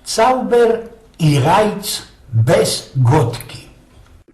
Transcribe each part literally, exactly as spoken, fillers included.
Sauber i rajc bez gŏdki.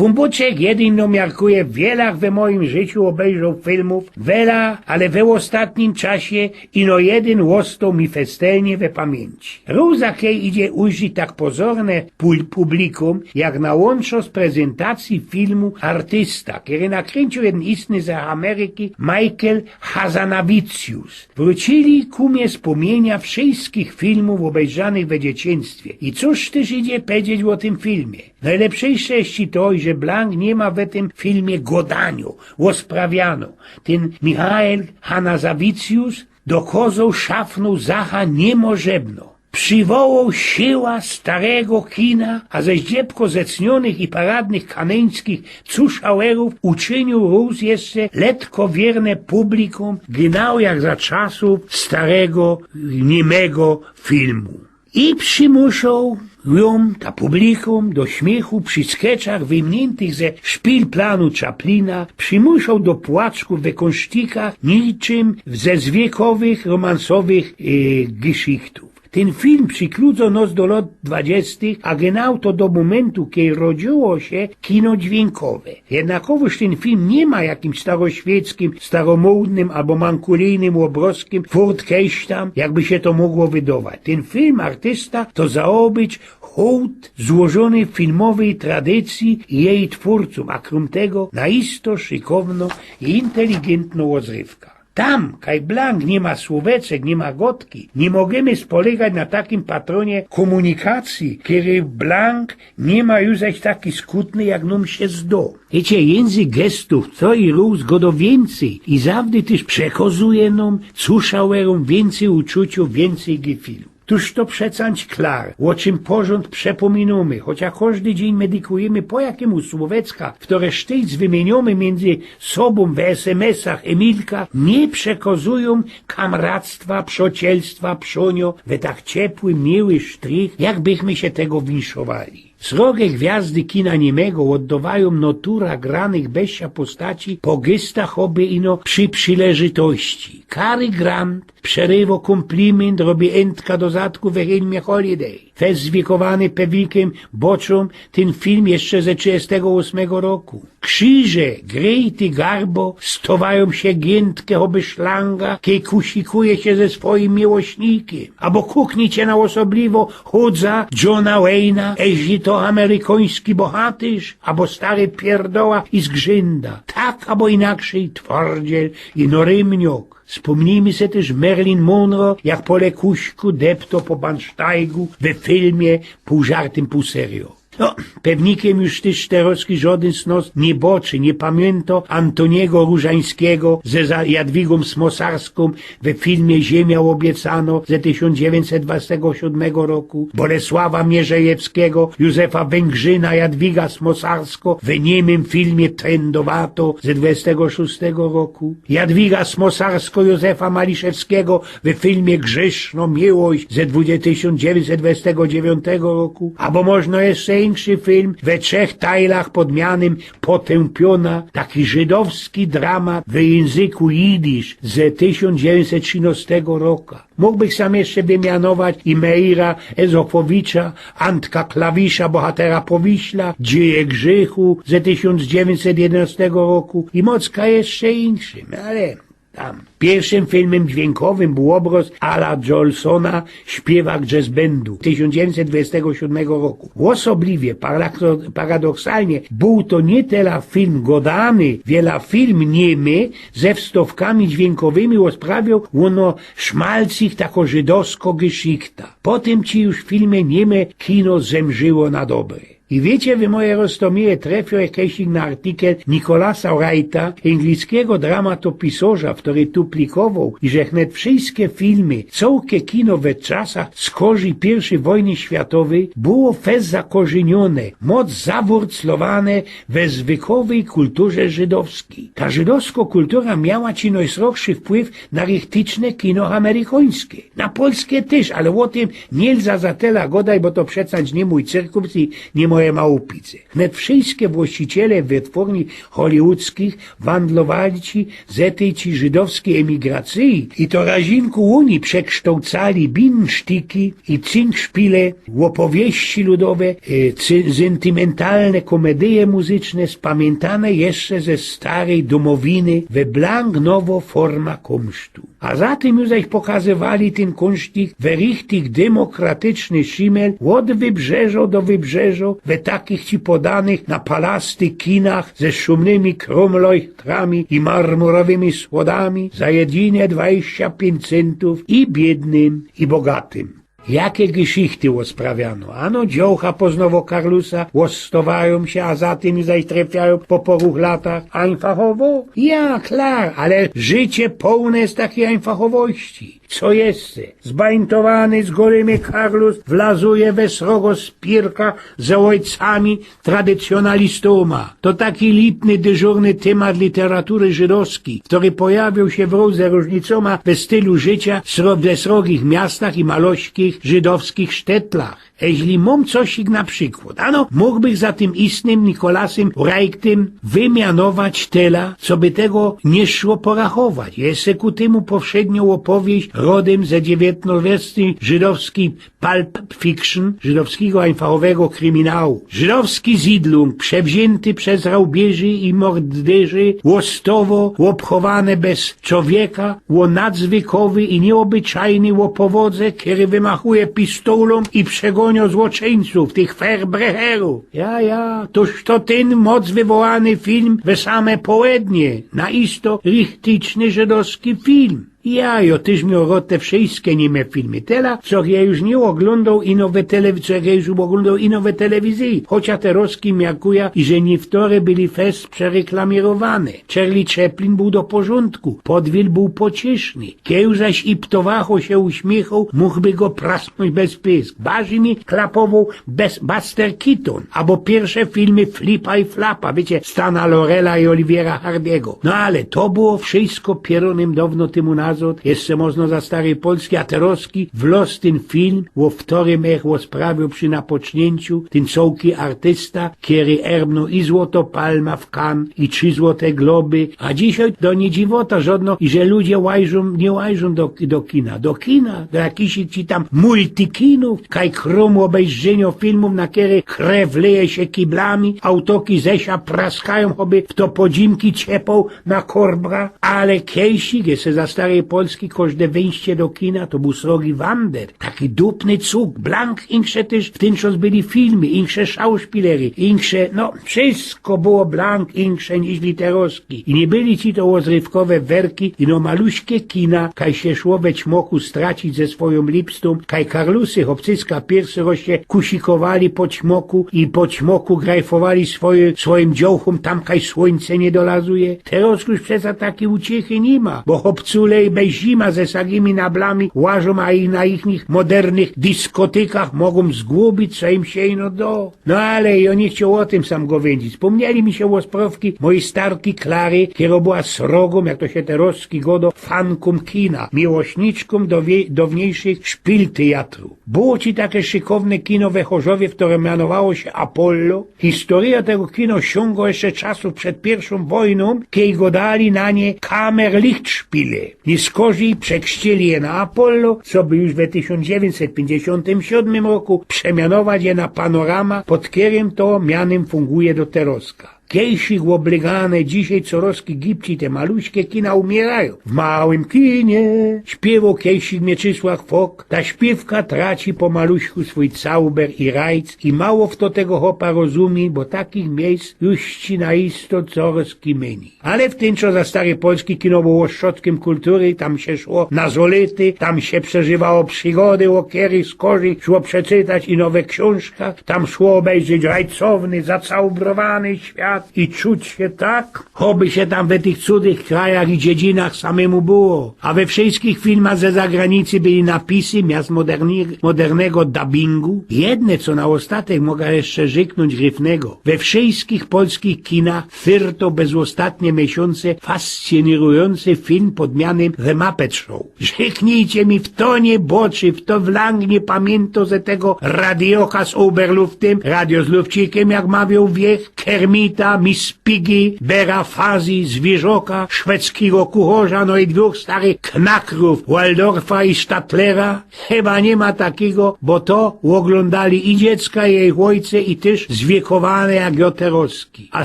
Pōnbōczek jedyn no miarkuje, wiela we mojim życiu ôbejrzoł filmōw, wiela, ale we ôstatnim czasie ino jedyn ôstoł mi festelnie we pamiyńci. Rōz a kej idzie ujrzić tak pozorne pul-, publikōm, jak na łōnczo z prezyntacyji filmu Artysta, kery nakryńciōł jedyn istny z Ameriki, Michael Hazanavicius. Wrōcili ku mie spōmynienia wszyjskich filmōw ôbejrzanych we dzieciństwie. I cōż tyż idzie pedzieć ô tym filmie? Nojlepsze jeszcze to, że blank niy ma we tym filmie gŏdaniŏ, ôsprawianiŏ. Tyn Michael Hazanavicius dokŏzoł, szafnōł zacha niymożebno. Prziwołoł siła starego kina, a ze ździebko zecnionych i paradnych kanyńskich cuszałerōw uczyniōł rōz jeszcze letko wierne publikōm, gynał jak za czasōw starego, niymego filmu. I przimuszoł jōm, ta publikōm, do śmiychu przi skeczach wymiyntych ze szpilplanu Chaplina, przimuszoł do płaczku we kōnsztikach, niczym ze zwiykowych, romansowych, e, geszichtōw. Tyn film przikludzo nŏs do lŏt dwadziestych, a genau to do mōmyntu, kej rodziło sie kino dźwiynkowe. Jednakowōż tyn film niy ma jakimś staroświyckim, staromōdnym abo mankulijnym ôbrŏzkym furt kejś tam, jakby sie to mogło wydować. Tyn film Artysta to zaŏ być hōłd złożōnyj filmowyj tradycyji i jeji twōrcōm, a krōm tego na isto szykowno i inteligyntno ôzrywka. Tam, kaj blank niy ma słōweczek, niy ma gŏdki, niy możymy spolegać na takim patronie kōmunikacyji, kery blank niy ma już aż taki skutny, jak nōm sie zdŏ. Wiycie, jynzyk gestōw co i rōz gŏdŏ wiyncyj i zawdy tyż przekŏzuje nōm, cuszałerōm, wiyncyj uczuciōw, wiyncyj gefülu. Tōż to przecã klar, ô czym porzōnd przepōminōmy, chocia kożdy dziyń medykujymy po jakimu słōweczka, ftore sztyjc wymiyniōmy miyndzy sobōm we S M S-ach, e-mailkach, niy przekŏzujōm kamractwa, przŏcielstwa, przōnio, we tak ciepły, miyły sztrich, jakbychmy sie tego wiynszowali. Srogie gwiazdy kina niymego ôddŏwajōm nŏtura granych bez sia postaci po gestach, choby ino przi przileżytości. Cary Grant przerywŏ kōmplimynt, robi yntka do zadku we filmie Holiday. Fest zwikowany pewikym boczōm, tyn film jeszcze ze trzidziestego ôsmego roku. Krziże, Grejty, Garbo stŏwajōm sie giyntka, choby szlanga, kej kusikuje sie ze swojim miłośnikym. Abo kuknijcie na ôsobliwŏ chudza Johna Wayne'a, eźli to amerykoński bohatyrz, abo stary pierdoła i zgrzynda. Tak abo inakszyj twardziel ino rymniok. Spōmnijmy se tyż Marilyn Monroe, jak po lekuśku deptŏ po bansztajgu we filmie, pōł żartym, pōł serio. No, pewnikym już tyż terŏzki żŏdyn z nŏs niy boczy, niy pamiyntŏ Antoniego Różańskigo ze za Jadwigōm Smosarską we filmie Ziymia ôbiecanŏ ze tysiōnc dziewiyńćset dwadzieścia siōdmego roku, Bolesława Mierzejewskigo, Józefa Węgrzyna, Jadwiga Smosarsko we niymym filmie Tryndowato ze dwadzieścia szōstego roku, Jadwiga Smosarsko, Józefa Maliszewskigo we filmie Grzysznŏ miłość ze dwudzie-, tysiōnc dziewiyńćset dwadzieścia dziewiōntego roku, abo możno jeszcze inszy film we trzech tajlach pod mianym Potępiōna, taki żydowski dramat we jynzyku jidysz ze tysiōnc dziewiyńćset trzynŏstego roka. Mōgbych sam jeszcze wymianować i Meira Ezofowicza, Antka Klawisza, Bohatera Powiśla, Dzieje Grzychu ze tysiōnc dziewiyńćset jedynŏstego roku i mocka jeszcze inszym, ale tam. Piyrszym filmym dźwiękowym bōł ôbrŏz Ala Jolsona, Śpiywak jazz bandu, tysiōnc dziewiyńćset dwadzieścia siōdmego roku. Ôsobliwie, paradokso-, paradoksalnie, bōł to niy tela film gŏdany, wiela film niymy, ze wstŏwkami dźwiynkowymi ôsprawiŏł ôno szmalcich takŏ żydowskŏ geszichta. Po tym ci już w filmie niyme kino zemrzyło na dobre. I wiycie, wy moje roztōmije, trefiōł kejsik na artikel Nicolasa Wrighta, anglickigo dramatopisŏrza, ftory tu plikowoł, iże wnet wszyjske filmy, cołke kino we czasach skorzij piyrwszyj wojny światowyj było fest zakorzyniōne, moc zawurclowane we zwykowyj kulturze żydowskij. Ta żydowskŏ kultura miała ci nojsrogszy wpływ na richtyczne kino amerykońske. Na polske tyż, ale ô tym niy lza za tela gŏdać, bo to przecã niy mōj cyrkus i niy moje małupice. Wnet wszyjske włŏściciele wytwōrni hollywoodzkich wandlowali ci ze tyj ci żydowskij emigracyji i to razinku ôni przeksztołcali binsztiki i cynkszpile, ôpowieści ludowe, e, cy-, sentymentalne komedyje muzyczne, spamiyntane jeszcze ze starej dōmowiny we blank nowo forma kōmsztu. A za tym już zaś pokazywali tyn kōmsztik we richtig demokratyczny szimel ôd wybrzeżo do wybrzeżo, we takich ci podanych na palasty kinach ze szumnymi krōmlojchtrami i marmurowymi słodami za jedine dwadzieścia piyńć cyntōw i biydnym, i bogatym. Jake geszichty ôsprawiano. Ano dziołcha poznowo Karlusa, ôstowajōm sie, a za tym zaś trefiajōm po poruch latach ajnfachowo? Ja, klar, ale życie połne je takij ajnfachowości. Co jeszcze? Zbajntowany, zgorymy Karlus wlazuje we srogo spierka ze ôjcami tradycjonalistōma. To taki lipny, dyżurny tymat literatury żydowskij, kery pojawiōł sie wrōz ze rōżnicōma we stylu życia sro-, we srogich miastach i malośkich żydowskich sztetlach. Eźli mōm cosik na przikłod, ano, mōgłbych za tym istnym Nikolasym Rajktym wymianować tela, co by tego niy szło porachować. Jeszcze ku tymu powszednio ôpowieść rodym ze dziewiyntnostej żydowskij Pulp Fiction, żydowskigo ajnfachowego kryminału. Żydowski zidlung, przewziynty bez rajbierzi i morderzi, ôstowo ôbchowane bez czowieka, ô nadzwykowy i niyôbyczajny ôpowodze, kery wymachuje pistołōm i przegonio złoczyńcōw, tych Verbrecherōw. Ja, ja, toż to tyn moc wywołany film we same połednie, na isto richtyczny żydowski film. Ja, jo tyż mioł rod te wszyjske niyme filmy. Tela, co je już niy ôglōndoł ino we telewi-, co je już ôglōndoł ino we telewizyji. Chocia terozki miarkuja, iże niywtore byli fest przereklamirowany. Charlie Chaplin bōł do porzōndku, Podwil bōł pocieszny. Kej zaś Iptowacho sie uśmiychoł, mōgłby go prasnōńć bez pysk. Bardzij mi klapowoł bez Buster Keaton, abo piyrsze filmy Flipa i Flapa, wiycie, Stana Lorela i Oliwiera Hardiego. No ale to było wszysko pierōnym downo tymu nazod, jeszcze mozno za starej Polski, a terozki wloz tyn film, ô wtorym ech ôsprawioł przi napoczniynciu, tyn cołki artysta, kery erbnōł i Złoto Palma w Cannes, i trzi Złote Globy, a dzisiej to niy dziwota żodno, iże ludzie łaźōm, niy łaźōm do, do kina. Do kina, do jakichś ci tam multikinōw, kaj krōm ôbejrzynio filmōw, na kere krew leje sie kiblami, autoki ze sia praskajōm, choby fto podzimki ciepoł na korbra, ale kejsik, jeszcze za starej Polski, kożde wyjście do kina to bōł srogi wander. Taki dupny cug, blank inksze tyż w tyn czas byli filmy, inksze szauszpilery, inksze, no, wszysko było blank inksze niźli terozki. I niy byli ci to ôzrywkowe werki, ino maluśke kina, kaj sie szło we ćmoku stracić ze swojōm lipstōm, kaj Karlusy, chopcyska, piyrszy roz sie kusikowali po ćmoku i po ćmoku grajfowali swoje, swojim dziołchōm tam, kaj słōńce niy dolazuje. Teroz już przeca takij uciechy niy ma, bo chopcule bez zima ze sagimi nablami łażōm, a i na ichnych modernych diskotykach mogōm zgubić, co im sie ino do. No ale jo niy chcioł ô tym sam gŏwyndzić. Spōmnieli mi sie ôsprowki mojij starki Klary, kero była srogōm, jak to sie terozki gŏdŏ, fankōm kina, miłośniczkōm dowie-, downiejszych szpilteatru. Było ci take szykowne kino we Chorzowie, ftore mianowało sie Apollo. Historyjŏ tego kino siōngŏ jeszcze czasōw przed piyrwszōm wojnōm, kej gŏdali na nie Kammerlichtspiele. Niskorzij przekrzcili je na Apollo, co by już we tysiōnc dziewiyńćset piyńćdziesiōntym siōdmym roku przemianować je na Panorama, pod kerym to mianym funguje do terozka. Kejsik ôblygane, dzisiej corozki gibcij te maluśke kina umiyrają. W małym kinie śpiywoł kejsik Mieczysław Fok, ta śpiywka traci po maluśku swōj całber i rajc i mało fto tego chopa rozumie, bo takich miyjsc już ci na isto corozki mynij. Ale w tyn czas za starej Polski kino było ôstrzodzkiym kultury, tam sie szło na zolety, tam sie przeżywało przigody, ô kerych skorzij szło przeczytać ino we ksiōnżkach, tam szło ôbejrzeć rajcowny, zacałubrowany świat i czuć sie tak, choby sie tam we tych cudzych krajach i dziedzinach samymu było. A we wszyskich filmach ze zagranicy byli napisy miast moderni-, modernego dubbingu. Jedne, co na ôstatek moga jeszcze rzyknōńć gryfnego. We wszyskich polskich kinach fyrto bez ôstatnie miesiōnce fascynirujōncy film pod mianym The Muppet Show. Rzyknijcie mi, fto niy bŏczy, fto w lang niy pamiyntŏ ze tego radioka z Oberluftem, radio z lufcikym, jak mawioł wiech, Kermita, Miss Piggy, Bera Fuzzy, Zwierzoka, Szwedzkigo Kuchŏrza, no i dwōch starych knakrōw, Waldorfa i Statlera. Chyba niy ma takigo, bo to ôglōndali i dziecka, i jejich ôjce, i tyż zwiekowane jak jŏ terŏzki. A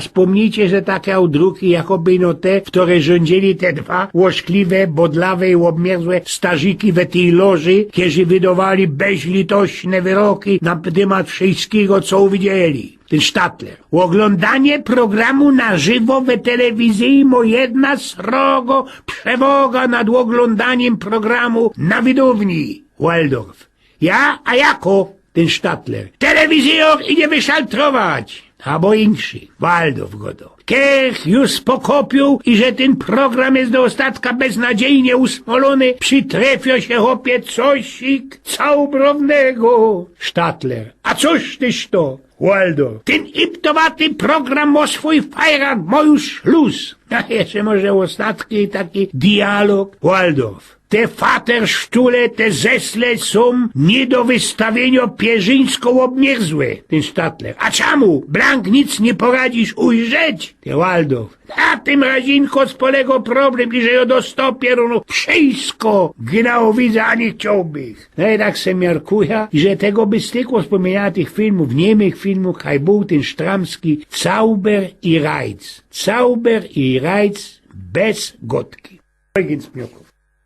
spōmnijcie se take udruki, jakoby ino te, w chtore rzōndzili te dwa łoszkliwe, bodlawe i ôbmierzłe starziki we tyj loży, kierzy wydowali bezlitośne wyroki na tymat wszyjskigo, co uwidzieli. Tyn Statler. Ôglōndanie programu na żywo we telewizyji mŏ jedna srogo przewoga nad ôglōndanim programu na widowni. Waldorf. Ja? A jako? Tyn Statler. Telewizyjōr idzie wyszaltrować. Abo inszy. Waldorf gŏdŏ. Kerch już pokopiōł, iże tyn program je do ôstatka beznadziejnie usmolōny, przitrefiŏ sie, chopie, cosik całobrownego. Statler. A cōż tyż to? Waldorf. Tyn iptowaty program mŏ swōj fajran, mŏ już szlus. A jeszcze może ôstatki, taki dialog. Waldorf. Te fatersztule, te zesle sōm niy do wystawiyniŏ, pierzyńsko ôbmierzłe. Tyn Statler. A czamu? Blank nic niy poradzisz ujrzeć? Ty, Waldorf. Na tym, Razinko, spolegŏ problem, iże jŏ dostŏ pierōno wszyjsko, gnało widzã, a niy chciołbych. No i tak se miarkujã, iże tego by stykło z pōmiynianiŏ tych filmōw, niymych filmōw, kaj bōł tyn sztramski Zauber i Reiz. Zauber i Reiz bez gŏdki. Eugen Smiokło.